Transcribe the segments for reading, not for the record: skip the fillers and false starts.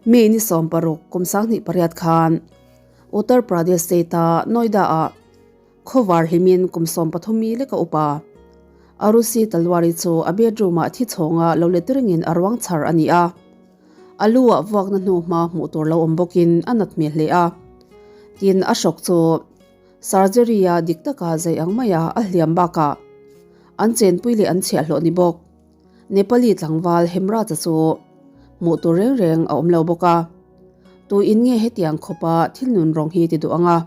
May ni 16 kum 2008 khan Uttar Pradesh state a Noida ah khawvar hlimin kum 13 mi leka upa Arushi Talwari chu a bedroom ah thi chhawnga lo let rengin a ruang chhar a ni a. A lu ah vuakna hnu hma hmuh tur lo awm bawkin a nat hmel hle a. Tin, a hrawk chu surgery a dik taka zai ang maia a hliam bakah an chenpui leh an chhiahhlawh ni bawk. Nepali tlangval Hemraj-a chu hmuh tur reng reng a awm lo bawk a. Tu in nge hetiang khawpa thil nun rawng hi ti duh ang a?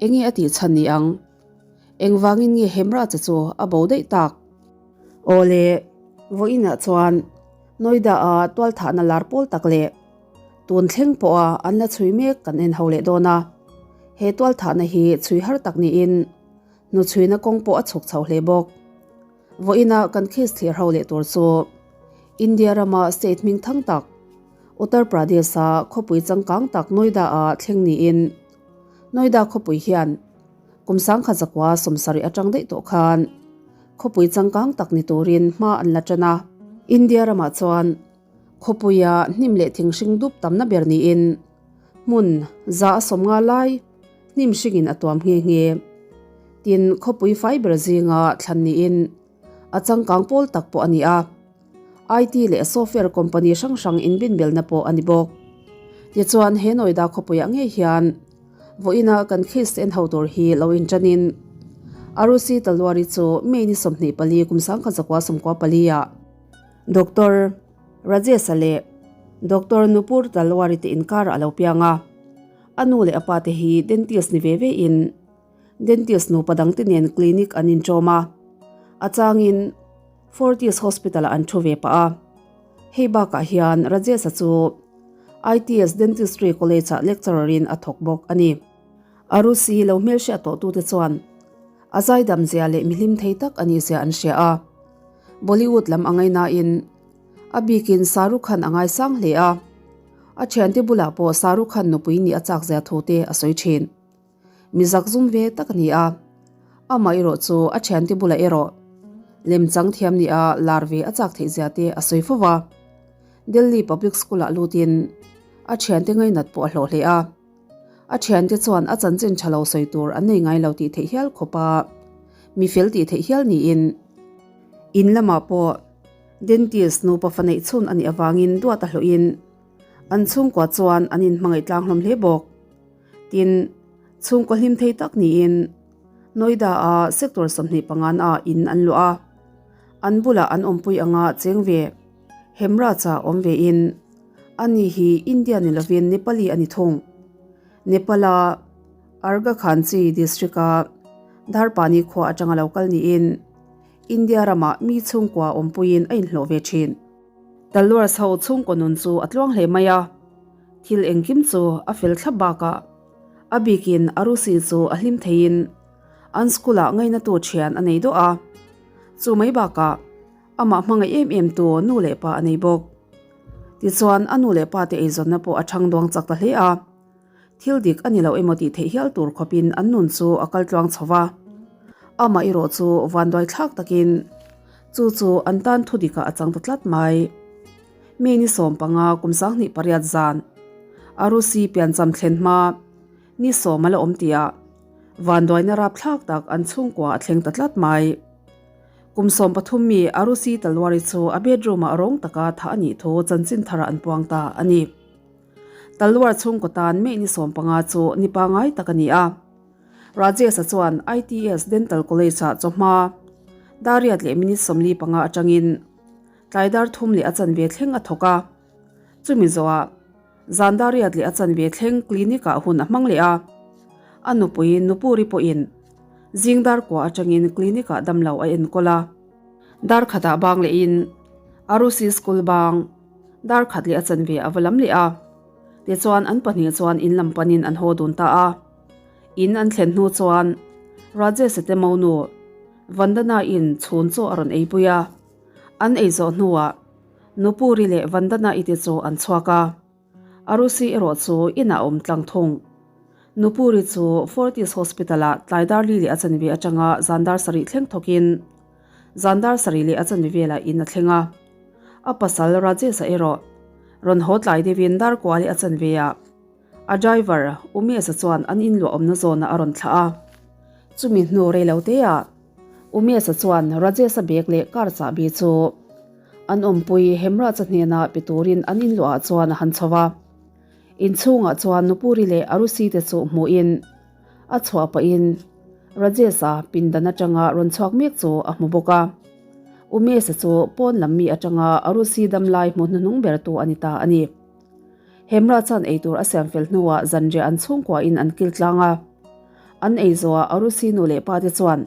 Enge a tih chhan ni ang? Engvangin nge Hemraj-a chu a bo daih tak? Aw le, vawiinah chuan Noida-a tualthahna lar pawl tak leh tun thleng pawha an la chhui mek kan en ho leh dawn a. He tualthahna hi chhui har tak niin hnuchhuina kawng pawh a chhuk chho hle bawk. Vawiina kan case thlir ho leh tur chu India rama state hming thang tak Uttar Pradesh-a khawpui changkang tak Noida-a thleng niin Noida khawpui hian kum 1970 atang daih tawh khan khawpui changkang tak ni turin hma an la tan a. India ramah chuan khawpuia hnim leh thing hring dup tamna ber niin hmun 150 lai hnim hringin a tuam nghe nghe. Tin, khawpui fai ber zinga thlan niin a changkang pawl tak pawh a ni a. IT leh software company hrang hrang inbinbelna pawh a ni bawk. Tichuan, he Noida khawpuiah ngei hian vawiina kan case en ho tur hi lo inṭanin Arushi Talwari chu May ni 24 kum 1994 ah Doctor Rajesh-a leh Doctor Nupur Talwari te inkarah a lo piang a. A nu leh a pa te hi dentist ni ve ve in dentist nupa dang te nen clinic an inṭawm a, a changin Fortis Hospital ah an thu ve pah a. Hei bakah hian Rajesh-a chu ITS Dentistry College ah lecturer in a thawk bawk a ni. Arushi lo hmelhriat tawh tute chuan a zaidam zia leh mihlim thei tak a nih zia an hria a. Bollywood lam a ngainain A bikin Shah Rukh Khan a ngaisang hle a, a thiante bulah pawh Shah Rukh Khan nupui nih a chak zia thu te a sawi thin. Mi zakzum ve tak a ni a, amah erawh chu a thiante bulah erawh lemchang thiam nih a lar ve a chak theih zia te a sawi fo va. Delhi Public School-ah lutin a thiante ngainat pawh a hlawh hle a, a thiante chuan a chanchin tha lo sawi tur an nei ngai lo tih theih hial khawp a, mi fel tih theih hial niin in lamah pawh Dentist nupa fa neih chhun a nih avangin duat a hlawhin an chhungkua chuan an inhmangaih tlang hlawm hle bawk. Tin, chhungkaw hlim thei tak niin Noida-a Sector 25 ah in an luah a, an bulah an awmpui anga cheng ve Hemraj-a awm vein ani hi India ni lovin Nepali a ni thung. Nepal-a Arghakhanchi district-a Dharpani khua atanga lo kal niin India ramah mi chhungkua awmpuiin a inhlawh ve thin. Talwars ho chhungkaw nun chu a tluang hle mai a, thil engkim chu a fel thlap bakah a bikin Arushi chu a hlim theiin an school-ah ngainatu thian a nei duah a, chu mai bakah amah hmangaih em em tu nu leh pa a nei bawk. Tichuan a nu leh pa te eizawnna pawh a thang duang chak ta hle a. Thil dik a ni lo emaw tih theih hial tur khawpin an nun chu a kal tluang chho va. Amah erawh chu vanduai thlak takin chu chu an tan thu dikah a chang ta tlat mai. May ni 15 kum 28 zan Arushi piancham thlen hma ni 10 a la awm tihah vanduaina rapthlak tak an chhungkua a thleng ta tlat mai. Kum 13 mi Arushi Talwari chu a bedroom-ah rawng taka thah a nih thu chanchin tharah an puang ta a ni. Talwar chhungkaw tan May ni 15 chu ni pangai tak a ni a. Rajesh-a chuan ITS Dental College-ah chawhma dar riat leh minute 45 atangin tlai dar thum leh a chanve thleng a thawk a. Chumi zawhah zan dar riat leh a chanve thleng clinic-ah hun a hmang leh a. A nupui Nupuri pawhin zing dar kua atangin clinic-ah damlo a enkawl a. Dar khatah bang lehin Arushi School bang Dar khat leh a chanve a va lam leh a. Tichuan an pahnih chuan in lam panin an haw dun ta a. In an thlen hnu chuan Rajesh-a te monu Vandana in chhun chaw a rawn ei pui a. An ei zawh hnuah Nupuri leh Vandana i te chu an chhuak a. Arushi erawh chu inah a awm tlang thung. Nupuri chu Fortis Hospital-ah tlai dar li leh a chanve atanga zan dar sarih thleng thawkin zan dar sarih leh a chanve velah in a thleng a. A pasal Rajesh-a erawh. Rawn haw tlai deuhin dar kuali a chan ve a, a driver Umesh-a chuan an inluah awmna zawnah a rawn thlah a. Chumi hnu rei lo teah Umesh-a chuan Rajesh-a bag leh car chahbi chu an awmpui Hemraj-a hnena pe turin an inluahah chuan a han chho a. Inchhungah chuan Nupuri leh Arusi te chu hmuhin a chhuah pahin Rajesh-a pindan atanga rawn chhuak mek chu a hmu bawk a. Umesh-a chu pawn lam mi atanga Arusi dam lai hmu hnuhnung ber tu a ni ta a ni. Hemra chuan eitur a siam fel hnuah zanriah an chhungkuain an kil tlang a. An ei zawhah Arusi nu leh pa te chuan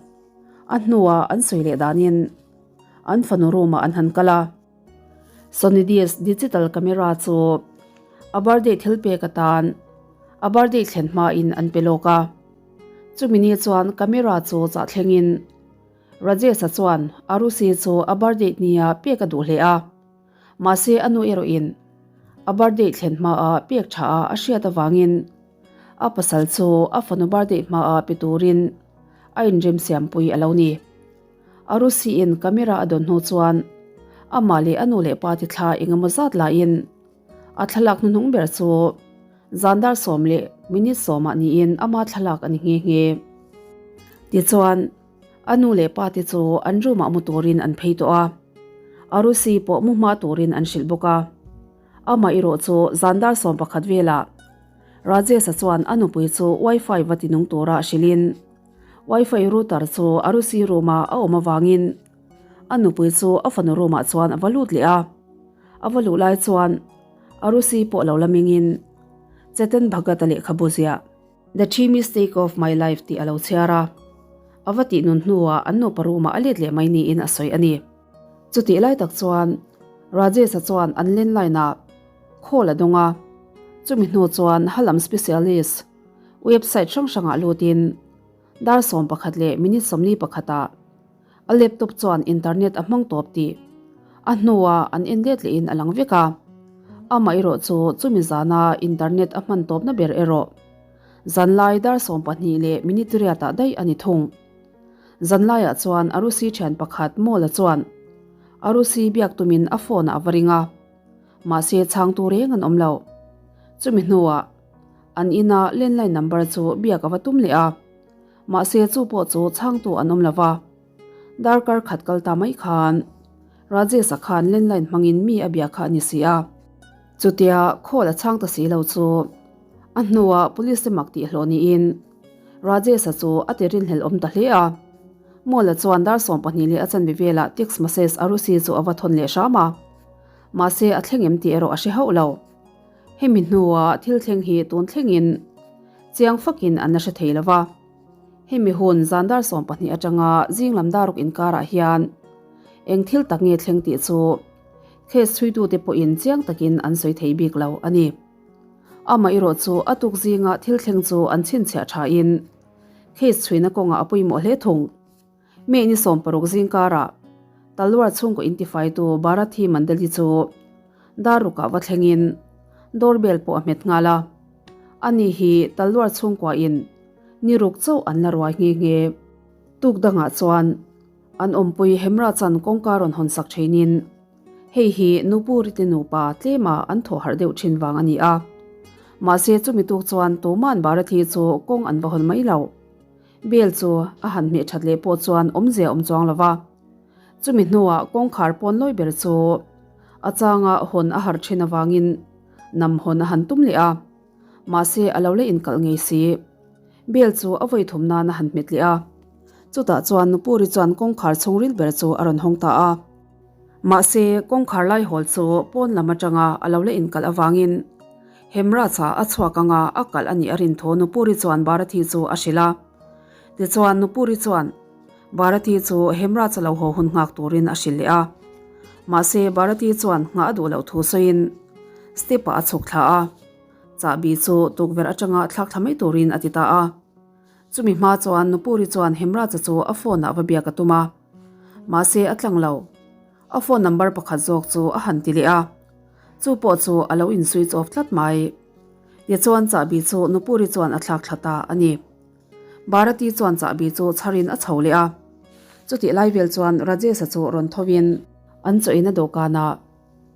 a hnuah an sawi leh danin an fanu room-ah an han kal a. Sony Disc digital camera chu a birthday thil pek atan a birthday thlen hmain an pe lawk a. Chumi ni chuan camera chu chah thlengin Rajesh-a chuan Arushi chu a birthday nia pek a duh hle a. Mahse a nu erawhin a birthday thlen hmaa pek tha a a hriat avangin a pasal chu a fanu birthday hmaa pe turin a inremsiampui a lo ni. Arusi-in camera a dawn hnu chuan amah leh a nu leh pa te thla eng emaw zat laiin a thlalak hnuhnung ber chu zan dar sawm leh minute sawmah niin ama thlalak a ni nghe nghe. Tichuan, a nu leh pa te chu an room ah mu turin an phei tawh a, Arusi pawh mu hma turin an hrilh bawk a. Amah erawh chu zan dar 11 velah Rajesh-a chuan a nupui chu wifi va tinung tura hrilhin, Wifi router chu Arusi room a a awm avangin a nupui chu a fanu room ah chuan a va lut leh a. A va luh lai chuan Arusi pawh lo la mingin Chetan Bhagat-a lehkhabu ziah The Three Mistake of My Life tih a lo chhiar a. A va tih nun hnuah an nupa room ah a let leh mai niin a sawi a ni. Chutih lai tak chuan Rajesh-a chuan an landline ah call a dawng a. Chumi hnu chuan Halam specialist Website hrang hrangah lutin dar 11 leh minute 41 ah a laptop chuan internet a hmang tawp tih a hnuah an en let lehin a lang vek a. Amah erawh chu chumi zana internet a hman tawpna ber erawh zanlai dar 12 leh minute riatah daih a ni thung. Zanlaiah chuan Arusi thian pakhat Mawla chuan Arusi biak tumin a phone ah a va ring a, mahse chhangtu reng an awm lo. Chumi hnuah. An ina landline number chu biak a va tum leh a, mahse chu pawh chu chhangtu an awm lo va. Darkar khat kal ta mai khan Rajesh-a khan landline hmangin mi a bia kha a ni si a. Chutia call a chhang ta si lo chu a hnuah police te mak tih hlawh niin Rajesh-a chu a ti rinhlelh awm ta hle a. Mawla chuan dar 12 leh a chanve velah text message Arusi chu a va thawn leh hram a, mahse a thleng em tih erawh a hre hauh lo. Hemi hnua thil thleng hi tun thlengin chiang fakin an la hre thei lo va. Hemi hun zan dar 12 atanga zing lam daruk inkarah hian eng thil tak nge thleng tih chu case chhuitute pawhin chiang takin an sawi thei bik lo a ni. Amaherawh chu a tuk zinga thil thleng chu an chhinchhiah thain case chhuina kawngah a pawimawh hle thung. May ni 60 zingkarah Talwar chhungkaw intifaitu Bharathi Mandali chu dar rukah va thlengin doorbell pawh a hmet nghal a. Ani hi Talwar chhungkuain ni ruk chauh an la ruai nghe nghe. Tuk dangah chuan an awmpui Hemra chan kawngka rawn hawn sak theinin hei hi Nupuri te nupa tlema an thawh harh deuh thin vang a ni a. Mahse chumi tuk chuan tuman Bharathi chu kawng an va hawn mai lo. Bell chu a han hmeh that leh pawh chuan awmzia awm chuang lo va. Chumi hnuah kawngkhar pawn lawi ber chu a changa hawn a har thin avangin nam hawn a han tum leh a. Mahse a lo la inkalh ngei si. Bell chu a vawi thum nan a han hmet leh a. Chutah chuan Nupuri chuan kawngkhar chhungril ber chu a rawn hawng ta a. Mahse kawngkhar lai hawl chu pawn lam atanga a lo la inkalh avangin Hemraj-a a chhuak anga a kalh a nih a rin thu Nupuri chuan Bharathi chu a hrilh a. Tichuan Nupuri chuan Bharathi chu Hemraj-a lo haw hun nghak turin a hrilh leh a. Mahse Bharathi chuan nghah a duh loh thu sawiin step-ah a chhuk thla a. Chahbi chu tukverh atanga thlak thla mai turin a ti ta a. Chumi hma chuan Nupuri chuan Hemraj-a chu a phone-ah va biak a tum a. Mahse a tlang lo. A phone number pakhat zawk chu a han ti leh a. Chu pawh chu a lo in switch off tlat mai. Tichuan chahbi chu Nupuri chuan a thlak thla ta a ni. Bharati chuan chahbi chu chharin a chho leh a. Chutih lai vel chuan Rajesh-a chu rawn tho in an chaw in a dawhkanah.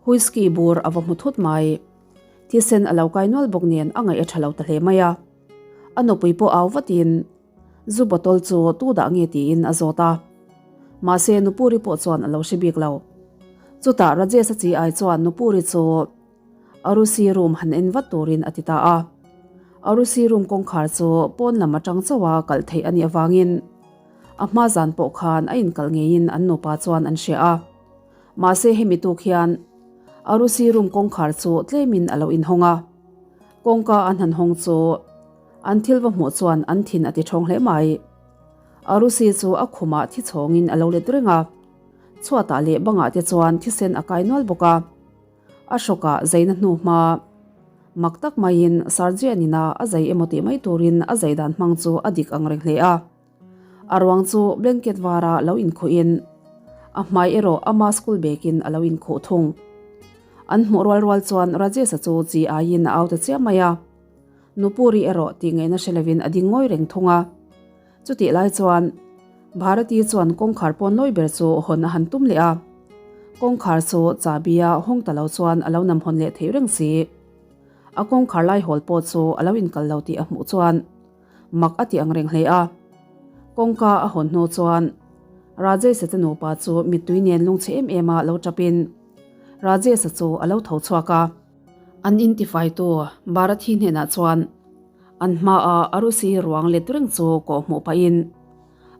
Whisky bur a va hmu thut mai. Thisen a lo kai nual bawk nen a ngaih a tha lo ta hle mai a. A nupui pawh au vatin zu bottle chu tu dah nge tiin a zawt a. Mahse Nupuri pawh chuan a lo hre bik lo. Chutah Rajesh-a chi ai chuan Nupuri chu Arusi room han en vat turin a ti ta a. Arusi room kawngkhar chu pawn lam atang chauha kalh theih a nih avangin a hma zan pawh khan a inkalh ngeiin an nupa chuan an hria a. Mahse hemi tuk hian Arusi room kawngkhar chu tlemin a lo inhawng a. Kawngka an han hawng chu an thil va hmuh chuan an thin a ti thawng hle mai. Arusi chu a khumah thi chhawngin a lo let reng a. Chhuatah leh bangah te chuan thisen a kai nual bawk a. A hrawkah zaina hnu hma mak tak maiin Sergeant ina a zai emaw tih mai turin a zai dan hmang chu a dik ang reng hle a. A ruang chu blanket vara lo inkhuhin a hmai erawh ama school bag-in a lo inkhuh thung. An hmuh rual rual chuan Rajesh-a chu chi aiin a au ta chiam mai a. Nupuri erawh tih ngaihna hre lovin a ding ngawi reng thung a. Chutih lai chuan Bharati chuan kawngkhar pawn lawi ber chu hawn a han tum leh a. Kawngkhar chu chahbi a hawng ta lo chuan a lo nam hawn leh theih reng si. A kawngkhar lai hawl pawh chu a lo inkal lo tih a hmuh chuan mak a ti ang reng hle a. Kawngka a hawn hnu chuan Rajesh-a te nupa chu mittui nen lungchhe em em a lo tap in Rajesh-a chu a lo tho chhuak a. An intifaitu Bharati hnenah chuan An hmaah Arusi ruang let reng chu kawh hmuh pahin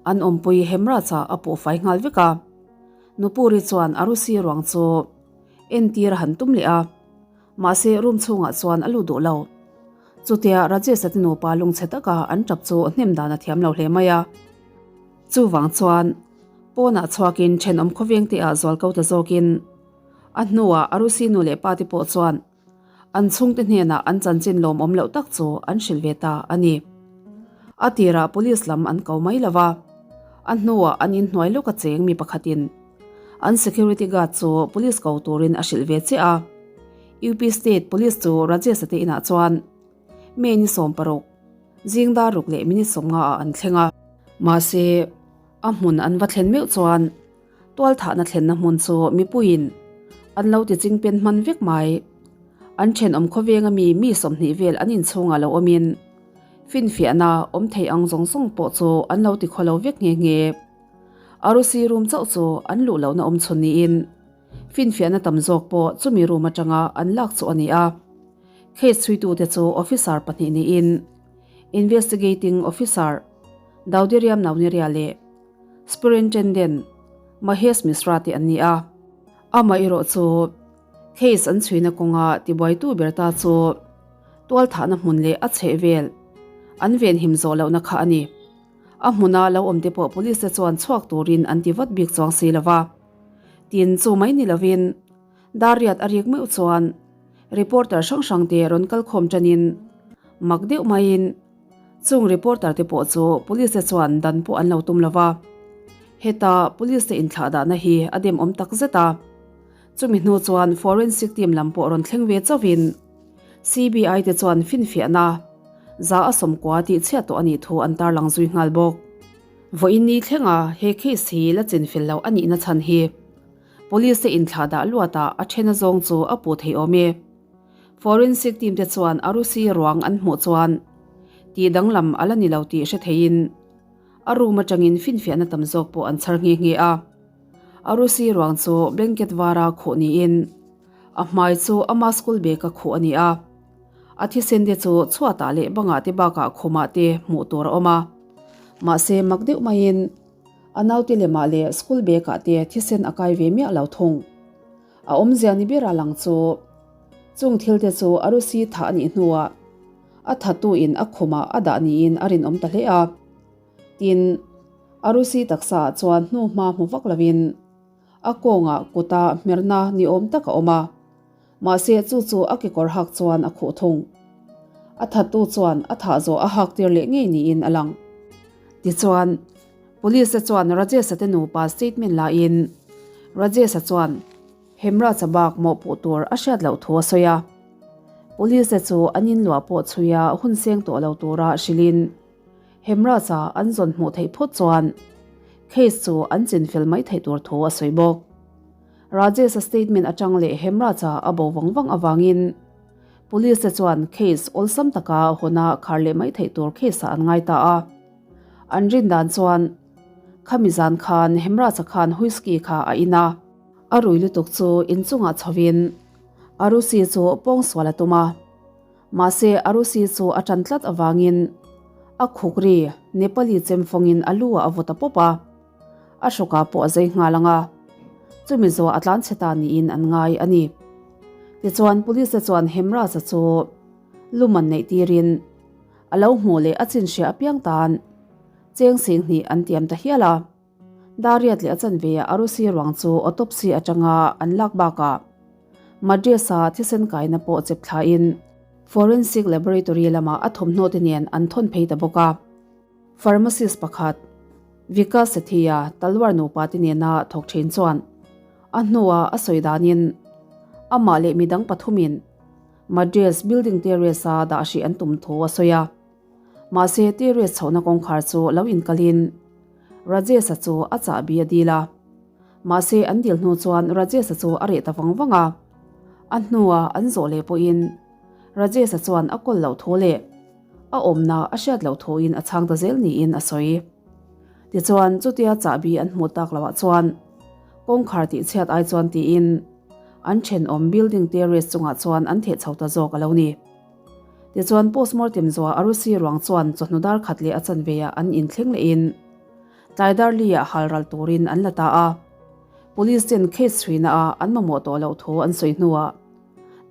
an awmpui Hemraj-a a puh fai nghal vek a. Nupuri chuan Arusi ruang chu entir a han tum leh a, mahse room chhungah chuan a lut duh lo. Chutia Rajesh-a te nupa lungchhe taka an tap chu hnem dan a thiam lo hle mai a. Chuvang chuan pawnah chhuakin thenawm khawveng te ah zual ko ta zawkin a hnuah Arusi nu leh pa te pawh chuan An chhungte hnenah an chanchin lawmawm loh tak chu an hrilh ve ta a ni. A tirah police lam an ko mai lo va, a hnuah an inhnuai lawk a cheng mi pakhatin an security guard chu police ko turin a hrilh ve chiah a. UP State Police chu Rajesh-a te inah chuan May ni 16, zing dar ruk leh minute 50 ah an thleng a. Mahse, a hmun an va thlen meuh chuan Tualthahna thlenna hmun chu mipuiin an lo ti chingpen hman vek mai. An thenawm khawvenga mi mi 20 vel an inchhungah lo awmin finfiahna awm thei ang zawng zawng pawh chu an lo ti khaw lo vek nghe nghe. Arusi room chauh chu an luh lohna awm chhun niin finfiahna tam zawk pawh chumi room atanga an lak chu a ni a. Case chhuitute chu officer pahnih niin Investigating Officer Daudiriam Nauniria leh Superintendent Mahesh Mishra te an ni a, amaherawh chu case an chhuina kawnga tibuaitu ber ta chu tualthahna hmun leh a chhehvel an venhim zawh lohna kha a ni. A hmuna lo awmte pawh police te chuan chhuak turin an ti vat bik chuang si lova. Tin, chu mai ni lovin dar riat a rik meuh chuan reporter hrang hrang te rawn kalkhawm tanin mak deuh maiin Chung reporter te pawh chu police te chuan dan pawh an lo tum lo va, heta police te inthlah dahna hi a demawm tak zet a. Chumi hnu chuan forensic team lam pawh rawn thleng ve chauhin CBI te chuan finfiahna za a sawmkua tih chhiat tawh a nih thu an tarlang zui nghal bawk. Vawiin ni thlenga he case hi la chinfel loh a nihna chhan hi police te inthlah dah luatah a then azawng chu a puh thei awm e. Forensic team te chuan Arusi ruang an hmuh chuan tih danglam a la ni lo tih hre theiin a room atangin finfiahna tam zawk pawh an chhar nghe nghe a. Arusi ruang chu blanket vara khuh niin a hmai chu ama school bag a khuh a ni a. A thisen te chu chhuatah leh bangah te bakah khumah te hmuh tur a awm a. Mahse mak deuh maiin a naute lemah leh school bag ah te thisen a kai ve miah lo thung. A awmzia ni ber a lang chu chung thil te chu Arusi thah a nih hnuah a thatu in a khumah a dah niin a rinawm ta hle a. Tin, Arusi taksa ah chuan hnu hma hmu vak lovin a kawngah kuta hmerna ni awm tak a awm a, mahse chu chu a kekawr hak chuan a khuh thung. A thatu chuan a thah zawh a hak tir leh ngei niin a lang. Tichuan, Police te chuan Rajesh-a te nupa statement lahin Rajesh-a chuan Hemraj-a bak mawhpuh tur a hriat loh thu a sawi a. Police te chu an inluah pawh chhuia hun seng tawh lo tura hrilhin Hemraj-a an zawn hmuh theih phawt chuan case chu an chinfel mai theih tur thu a sawi bawk. Rajesh-a statement atang leh Hemraj-a a bo vang vang avangin Police te chuan case awlsam taka hawna khar leh mai theih tur case-ah an ngai ta a. An rin dan chuan khami zan khan Hemraj-a khan whisky kha a in a. A rui lutuk chu inchungah chhovin Arusi chu pawngsual a tum a. Mahse Arusi chu a tan tlat avangin a khuk ri Nepali chem fawngin a lu ah a vaw ta pawp a. A hrawkah pawh a zei nghal ang a, chumi zawh a tlanchhe ta niin an ngai a ni. Tichuan Police te chuan Hemraj-a chu luman neih tirin a lo hmuh leh a chin hria apiang tan cheng sing hnih an tiam ta hial a. Dariat leh a chanve ah Arusi ruang chu autopsy atanga an lak bakah Madras-a thisen kaina pawh chep thlain Forensic Laboratory lamah a thawmhnaw te nen an thawn phei ta bawk a. Pharmacist pakhat Vikas Sethi-a Talwar nupa te nena thawk thin chuan a hnuah a sawi danin amah leh midang pathumin Madras building terrace-a dah hrih an tum thu a sawi a. Mahse terrace chhohna kawngkhar chu lo inkalin Rajesh-a chu a chahbi a dil a. Mahse an dil hnu chuan Rajesh-a chu a reh ta vang vang a. A hnuah an zawh leh pawhin Rajesh-a chuan a kawl loh thu leh a awmna a hriat loh thuin a chhang ta zel niin a sawi. Tichuan, chutia chahbi an hmuh tak loah chuan kawngkhar tihchhiat ai chuan tiin an thenawm building terrace chungah chuan an theh chho ta zawk a lo ni. Tichuan, postmortem zuah Arusi ruang chuan chawhnu dar khat leh a chanve ah an inthleng lehin tlai dar li ah hal ral turin an la ta a. Police ten case chhuina ah an mamawh tawh loh thu an sawi hnuah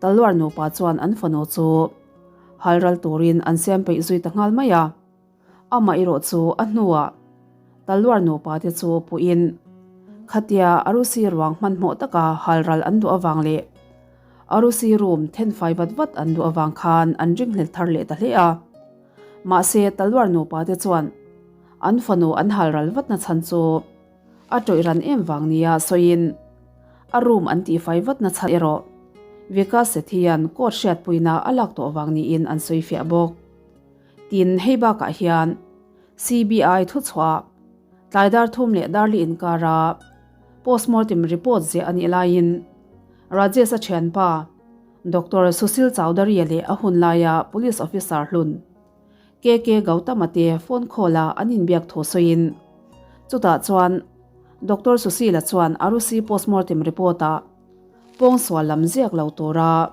Talwar nupa chuan an fanu chu Halral turin an siam peih zui ta nghal mai a, amah erawh chu a hnuah Talwar nupa te chu puhin khatia Arusi ruang hmanhmawh taka halral an duh avang leh Arusi room thenfai vat vat an duh avang khan an ringhlel thar leh ta hle a. Mahse Talwar nupa te chuan an fanu an halral vatna chhan chu A tawih ran em vang nia sawiin a room an tihfai vat na chhan erawh Vikas Sethian court hriatpuina a lak tawh vang niin an sawi fiah bawk. Tin, hei bakah hian CBI thuchhuah tlai dar thum leh darli inkara postmortem report ziah a nih laiin Rajesh-a thianpa Doctor Sushil Chaudhary-a leh a hun laia police officer hlun KK Gautama te phone call a an inbiak thu sawiin chutah chuan Doctor Susila chuan Arusi postmortem report ah pawngsual lam ziak lo tura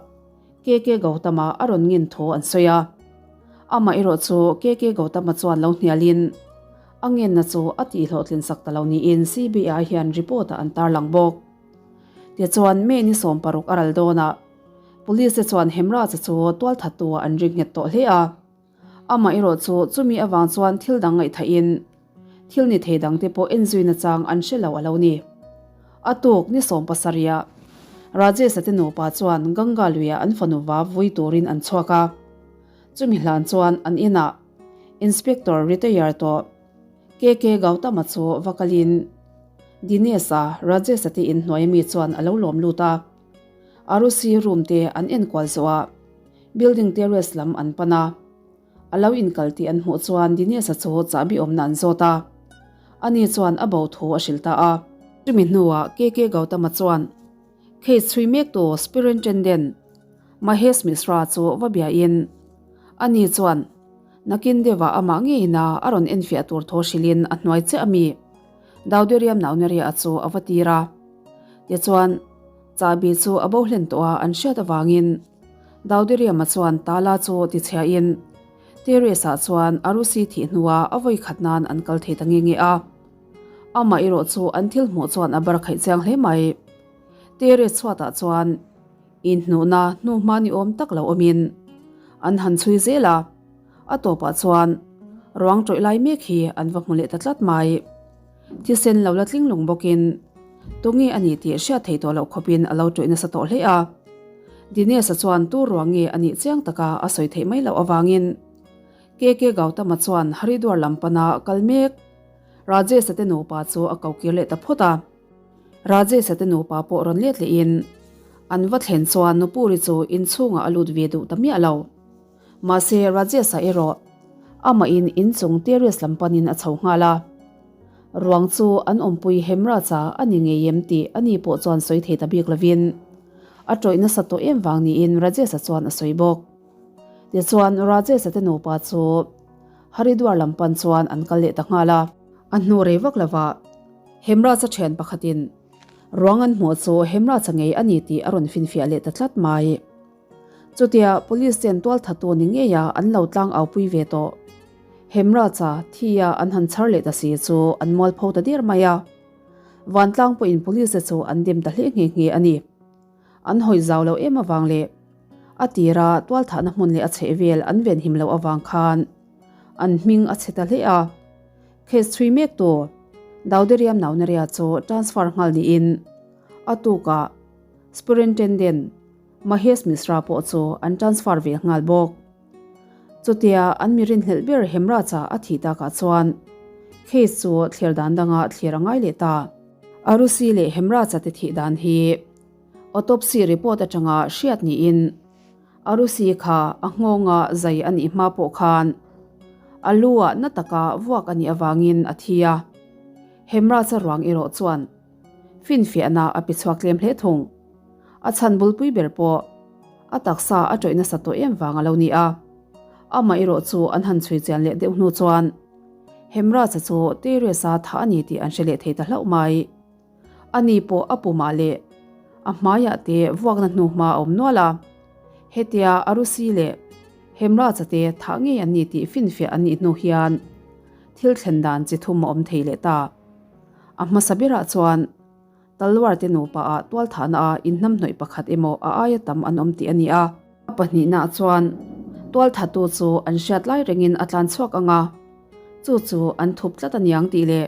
KK Gautama a rawn ngin thu an sawi a. Amah erawh chu KK Gautama chuan lo hnialin a ngenna chu a tihhlawhtlin sak ta lo niin CBI hian report ah an tarlang bawk. Tichuan May ni 16 a ral dawnah Police te chuan Hemraj-a chu tualthattu ah an ring nghet tawh hle a. Amah erawh chu chumi avang chuan thil dang ngaihthahin thil ni thei dangte pawh enzui nachang an hre lo a lo ni. A tuk ni 17 ah Rajesh-a te nupa chuan Ganga luiah an fanu va vui turin an chhuak a. Chumi hlan chuan an inah Inspector retire tawh KK Gautama chu va kalin Dinesh-a Rajesh-a te inhnuai ami chuan a lo lawm lut a. Arusi room te an enkual zawh a, building terrace lam an pan a. A lo inkal tih an hmuh chuan Dinesh-a chu chahbi awmna an zawt a. Ani chuan a bo thu a hrilh ta a. Chumi hnuah KK Gautama chuan case chhui mektu Superintendent Mahesh Mishra chu va biain ani chuan nakin deuhah amah ngeina a rawn enfiah tur thaw hrilhin a hnuai chiah a mi Daudiriam Nauneria chu a va tir a. Tichuan, chahbi chu a bo hlen tawh a an hriat avangin Daudiriama chuan tala chu tichhiain Terrace-ah chuan Arusi thih hnuah a vawi khat nan an kal thei ta nge nge a. Amah erawh chu an thil hmuh chuan a bar khaih chiang hle mai. Terrace chhuatah chuan inhnuhna hnuhma ni awm tak lo awmin an han chhui zel a. A tawpah chuan ruang tawih lai mek hi an va hmu leh ta tlat mai. Thisen lo la tling lung bawkin tunge a nih tih hriat theih tawh loh khawpin a lo tawih nasa tawh hle a. Dinesh-a chuan tu ruang nge a nih chiang taka a sawi theih mai loh avangin KK Gautama chuan Haridwar lam pana kal mek Rajesh-a te nupa chu a ko kir leh ta phawt a. Rajesh-a te nupa pawh rawn let lehin an va thlen chuan Nupuri chu inchhungah a lut ve duh ta miah lo. Mahse, Rajesh-a erawh amahin inchung terrace lam panin a chho nghal a. Ruang chu an awmpui Hemraj-a a ni ngei em tih ani pawh chuan sawi thei ta bik lovin a tawih nasa tawh em vang niin Rajesh-a chuan a sawi bawk. Tichuan Rajesh-a te nupa chu Haridwar lam pan chuan an kal leh ta nghal a. A hnu rei vak lovah Hemraj-a thian pakhatin ruang an hmuh chu Hemraj-a ngei a ni tih a rawn finfiah leh ta tlat mai. Chutia Police ten tualthatu ni ngeia an lo tlang aupui ve tawh. Hemraj-a thi-a an han chhar leh ta si chu an mualpho ta der mai a. Vantlang pawhin Police te chu an dem ta hle nghe nghe a ni. An hawi zau lo em avang leh a tira tualthahna hmun leh a chhehvel an venhim loh avang khan an hming a chhe ta hle a. Case chhui mek tu Dauderiam Naunaria chu transfer nghal niin a tukah Superintendent Mahesh Mishra pawh chu an transfer ve nghal bawk. Chutia an mi rinhlelh ber Hemraj-a a thih takah chuan case chu thlir dan danga thlir a ngai leh ta. Arusi leh Hemraj-a te thih dan hi autopsy report atanga hriat niin Arusi kha a nghawnga zai a nih hma pawh khan a lu-ah na taka vuak a nih avangin a thi a. Hemraj-a ruang erawh chuan finfiahna a pe chhuak tlem hle thung. A chhan bulpui ber pawh a taksa a tawih nasa tawh em vang a lo ni a. Amah erawh chu an han chhui chian leh deuh hnu chuan Hemraj-a chu terrace-a thah a ni tih an hre leh thei ta hlauh mai. Ani pawh a pumah leh a hmaiah te vuakna hnuhma a awm nual a. Hetia Arusi leh Hemraj-a te thah ngei an ni tih finfiah an nih hnu hian thil thlen dan chi thum a awm thei leh ta. A hmasa berah chuan Talwar te nupa ah tualthahna ah inhnamhnawih pakhat emaw a aia tam an awm tih a ni a. A pahnihna chuan tualthatu chu an hriat lai rengin a tlan chhuak ang a, chu chu an thup tlat a niang tih leh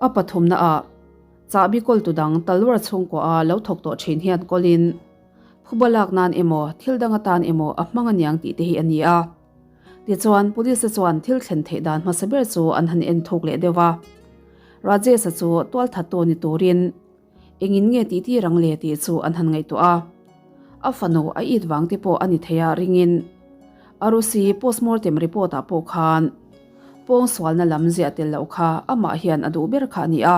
a pathumna ah chahbi kawltu dang Talwar chhungkua a lo thawk tawh thin hian kawlin phuba lak nan emaw thil dang atan emaw a hmang a niang tih te hi a ni a. Tichuan police te chuan thil thlen theih dan hmasa ber chu an han en thuk leh deuh a. Rajesh-a chu tualthattu ni turin engin nge tih tir ang le tih chu an han ngaihtuah a. A fanu a it vang te pawh a ni thei a ringin Arusi postmortem report ah pawh khan pawngsualna lam ziah tel loh kha amah hian a duh ber kha a ni a.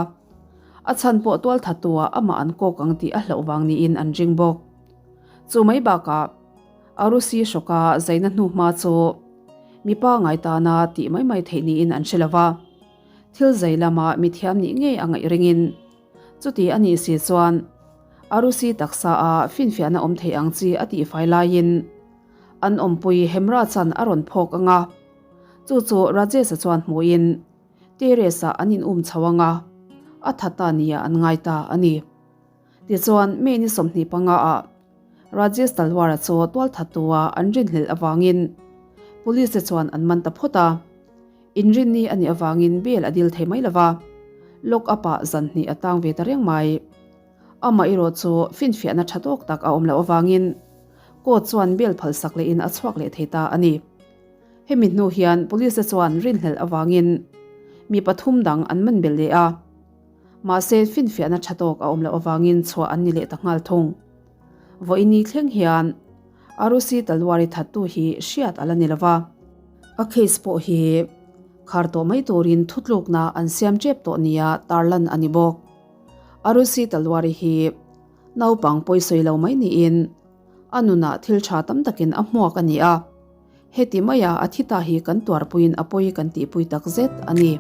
A chhan pawh tualthattu ah amah an kawk ang tih a hlauh vang niin an ring bawk. Chu mai bakah Arusi hrawka zaina hnuhma chu mipa ngai tana tih mai mai theih niin an hre lo va. Thil zai lama mithiam nih ngei a ngaih ringin chuti a nih si chuan Arusi taksa a finfiahna awm thei ang chi a tihfai laiin an awmpui Hemra chan a rawn phawk ang a, chu chu Rajesh-a chuan hmuhin terrace-ah an in um chho ang a, a tha ta nia an ngai ta a ni. Tichuan May ni 25 ah Rajesh Talwar-a chu tualthattua an rinhlelh avangin Police te chuan an man ta phawt a. Inrinni a nih avangin bail a dil thei mai lo va, lock up-ah zan hnih a tang ve ta reng mai. Amah erawh chu finfiahna tha tawk tak a awm loh avangin court chuan bail phalsak lehin a chhuak leh thei ta a ni. Hemi hnu hian police te chuan rinhlelh avangin mi pathum dang an man belh leh a, mahse finfiahna tha tawk a awm loh avangin chhuah an ni leh ta nghal thung. Vawiini thleng hian Arusi Talwari thattu hi hriat a la ni lo va. A case pawh hi khar tawh mai turin thutlukna an siam tep tawh nia tarlan a ni bawk. Arusi Talwari hi naupang pawisawi lo mai niin a nunah thil tha tam takin a hmuak a ni a, heti maia a thi ta hi kan tuarpuiin a pawi kan tihpui takzet a ni.